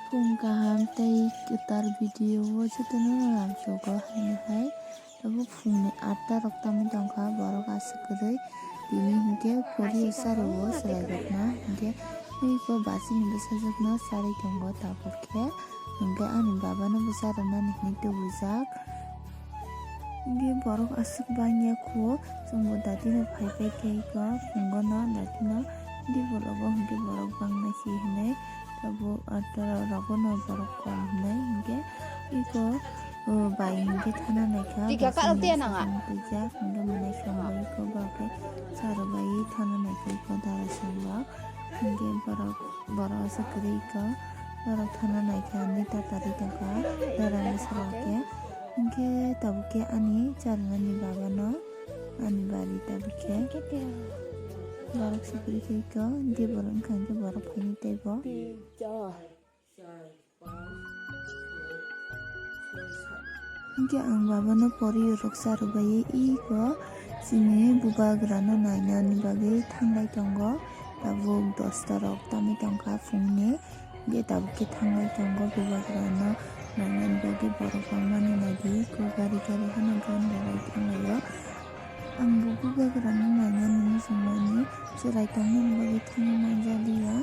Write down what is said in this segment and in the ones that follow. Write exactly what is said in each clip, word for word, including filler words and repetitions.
Phung kaham tei kwtal video o jotono lamsogo haino hai. Tabuk phungni atta rok tangwi tongkha, borok aswk kwrwi tini hinkhe pori o charwo chwrairokno, hinkhe tei eko basini bwsajwkno charwi tongo tabuk khe, hinkhe ani babano bwcharwnani hinwi tubujak. Hinkhe borok aswk bangya kho, chwngbo datino phaipai khe eko phungono datino, tei borogo hinkhe borok bangnai se hinwi tabuk atta rogono borok kom hinwi hinkhe eko, o, bai hinkhe thana naikha, Tika basini karak tia nanga. Bwsajwk twijak hinkhe mwnai songbai eko borok khe charwbaiwi thana naikha eko dara songba. Hinkhe borok, borok aswk kwrwi eko, borok thana naikha hinwi tatarwi tongkha dara bwsarok khe. Hinkhe tabuk khe ani charwnani babano ani bari tabuk khe borok se kwrwi khe eko, hinkhe borok wngkha hinkhe borok phaini teibo. Hinkhe ang babano pori rwksa rwbaiwi eko chini bubagrano nainani bagwi thanglai tongo. Tabuk dosta rok tamwi tongkha phungni, hinkhe tabuk khe thanglai tongo bubagrano nainani bagwi borok rok mani naidi eko gari gari hano gan rwlai thanglaio. Ang bo bubagrano nainani muchungmani chwrai tongmani bagwi thangwi manjaliya.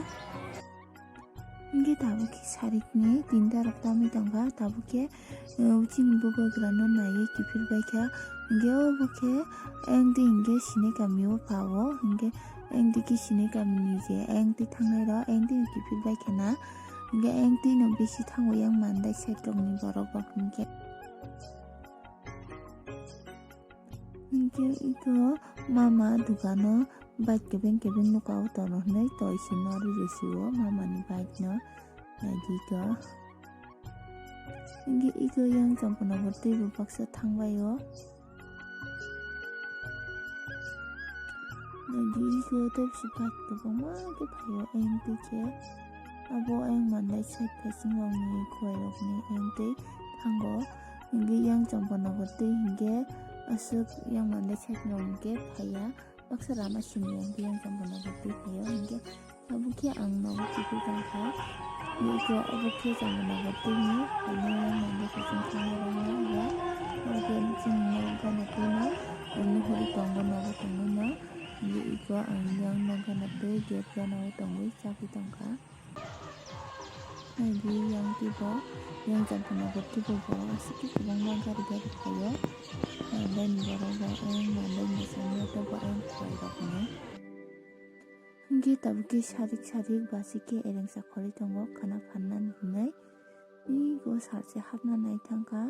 Hinkhe tabuk khe sarikni tinta rok tamwi tongkha, tabuk khe, uh, chini bubagrano naiwi kiphilbaikha. Hinkhe obo khe engtwi hinkhe sini kamio phao, hinkhe engtwi khe sini kamini je engtwi thangnairok engtwino kiphilbaikhana. Hinkhe engtwino bisi thango yang mandai side rokni borok rok hinkhe. Hinkhe eko mama dukano bike kebeng kebeng nukha o tono hinwi toi se nw rw rw si o mama ni bike no naidi eko. Hinkhe eko yang Champanagar tei bo baksa thangbai o. Naidi eko tei bisi bike kwbangma khe phai o ayang twi khe. Abo ayang mandai side facing rokni khowai rokni ayang twi thango. Hinkhe yang Champanagar twi hinkhe aswk yang mandai side rok hinkhe phaiya. Baksa lama simi hinkhe yang Champanagar twi phaio hinkhe abo khe ang nogo kiphil tongkha. Eko abo khe Champanagar twi ni phainai yang mandai side thangna rwngya ya. Abo khe chini nok gana twi no nuhuri tongo nogo tongwi no. Hinkhe eko ang yang nok gana twi gate gana o tongwi chagwi tongkha. Naidi yang teibo, yang Champanagar teibo borok aswk khe kwbangma gari gari phaio. Mandaini borok bai ayang mandaini bwskango teibo ayang khwlai rok hwnwi. Hinkhe tabuk khe sarik sarik basi khe ereng sa khorwi tongo khana pharnani hwnwi. Ego salsa hapna nai thangkha.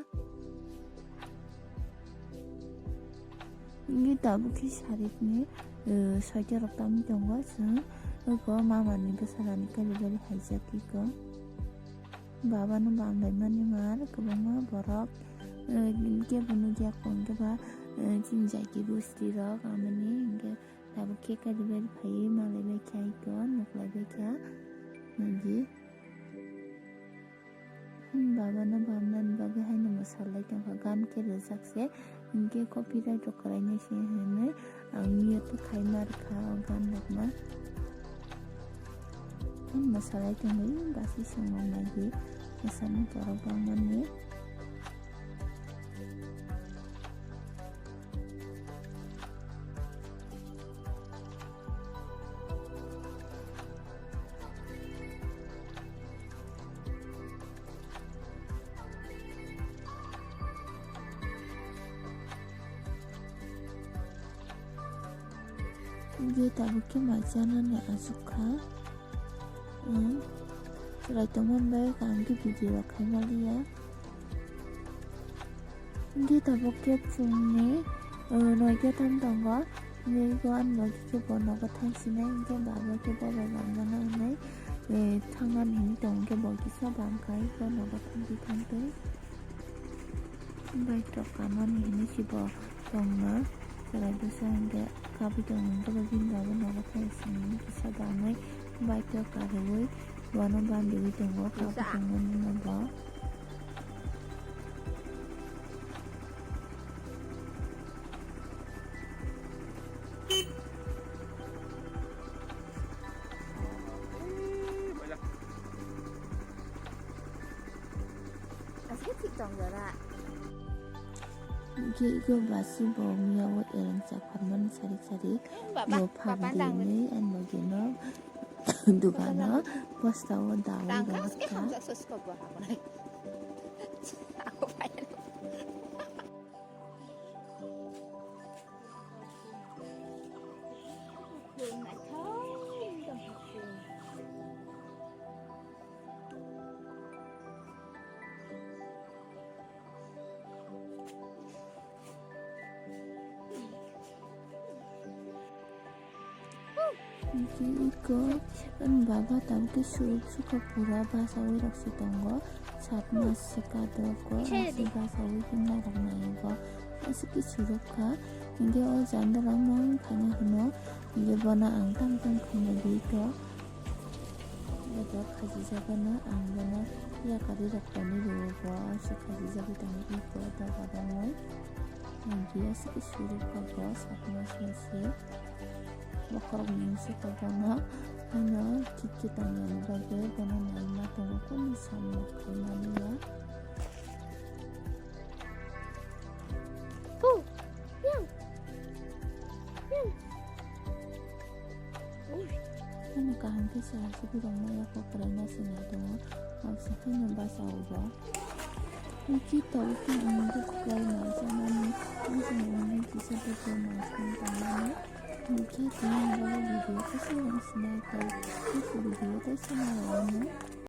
Hinkhe tabuk khe sarikni, eh, soita rok tamwi tongo chwng. Eko mamani bwsarani kali bali haijak eko. Babano bamlaimani mar kwbangma borok, eh, kebo nukya kho hinkhe ba, eh, chini jati gosti rok amani hinkhe tabuk khe kali bali phaiwi malaibaikha eko nuklaibaikha. Nadi. Hmm, babano bamnani bagwi haino mwsalai tongkha, gan khe rwjak se, hinkhe copyright rok kwlainai se hinwi ang mute khai ma rwkha o gan rokno. Hmm, mwsalai tongwi basi songwk naidi mwsani borok bangmani. Hinkhe tabuk khe mai chanani achuk kha. Chwrai tongmani bagwi kaham khe video rok khai maliya. Hinkhe tabuk khe phungni, eh, noita tam tongo. Hinkhe ani bagwi khe bo nogo thang sinai, hinkhe baba khe bo bai manmano hinwi, eh, thangnani hinwi tongo, hinkhe bo kisa bam khai bo nogo thangtwi thangtwi. Bike rok kanmani hinwi se bo tongna chwrai bwsa hinkhe kabui tongo, hinkhe bo bini baba nogo thang sinai kisa bamwi bike rok karwi bono bandiwi tongo, kabui tongmani no bo. Hingke iko basi bo miya o ereng chak pharmani sarik sarik. Bo phang di hinwi ang logi no dogano bosta o dawi rok kha. Hingke iko ani baba tabuk khe suruk sukha pura basawi rok se tongo. Satma sika doko aswk basawi himna rok naigo. Aswk khe suruk kha. Hingke o jandala mang khaina hino. Hingke bono ang tang tang khaina di iko. Bodo khajijagano ang bono yakari rok tonwi rwo bo, aswk khajijagwi tongwi rwo doga rok. Ang biya se khe suruk kha bo satma sima se. Bokhorok ni se tabuk bono haino kiki tongmani bagwi bono naima tongo kunu samung khaimani ya. Pu, yang, yang. Ani kaham khe se aswk rwngmaya kok kwraima se nai tongo. Ang se haino basa o bo. Hingke tabuk khe ang bo kwplai nai chamani. Ang se nangmani kisa bo kwplai nai chamani tongmani. Hingke tini ang bo video khe se nang sinai tei kisa video tei sama rwmani.